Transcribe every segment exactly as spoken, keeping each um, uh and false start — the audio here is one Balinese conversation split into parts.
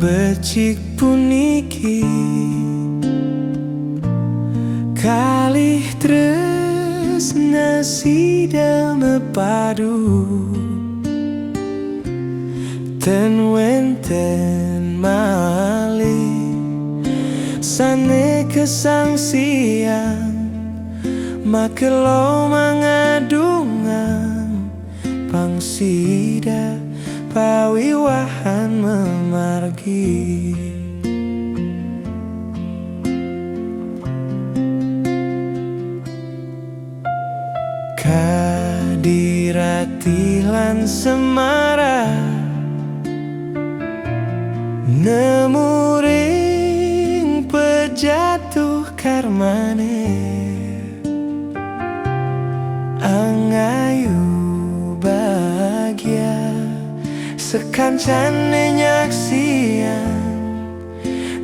Becik puniki kalih tresna sida mapadu. Ten wenten malih sane kasangsian, makelo mangadungan, pang sida pawiwahan mamargi. Kadi Ratih lan Semara nemu ring pejatuh karmane. Angayu bagia sekancane nyaksian,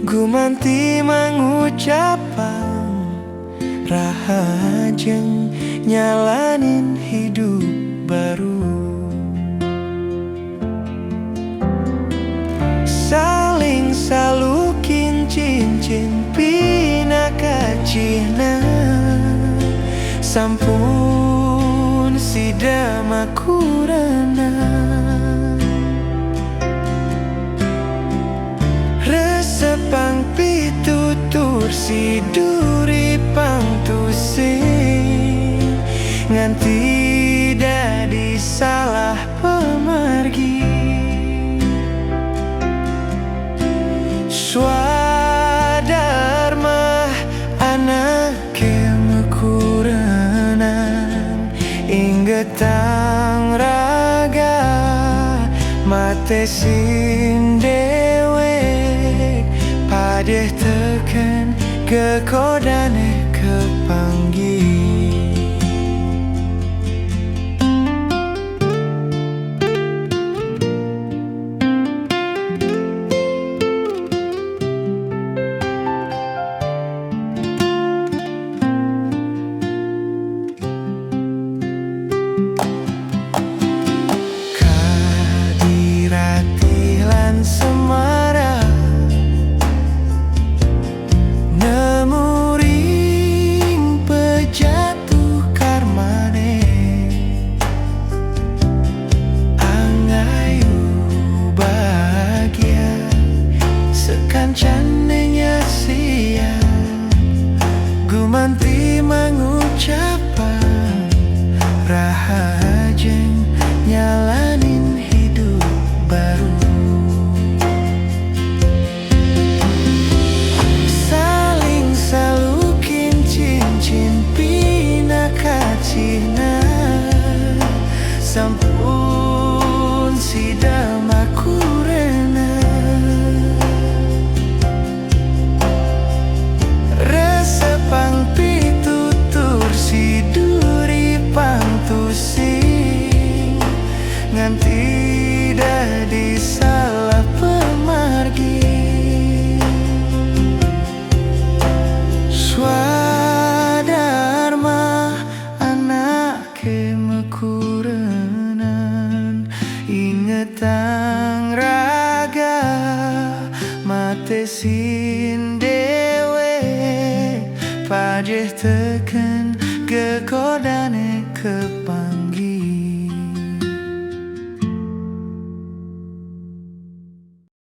gumanti mangucapang, rahajeng nyalanin hidup baru. Saling salukin cincin pinaka cihna, sampun sida makurenan. Resepang pitutur si duri pang tusing, nganti dadi salah pamargi. Swadarma anake makurenan, inggetang raga mate sin dewek, padeh teken gegodane kapanggih. Kadi Ratih lan Semara nemu ring pejatuh karmane. Angayu bagia sekancane nyaksian, gumanti mangucapang, rahajeng nyalanin hidup baru. Saling salukin cincin pinaka cihna, sampun sida makurenan. Resepang pitutur si duri pang tusing, nganti dadi salah pamargi. Swadarma anake makurenan, ingetang raga mate sin dewek, padeh teken gegodane kapanggih.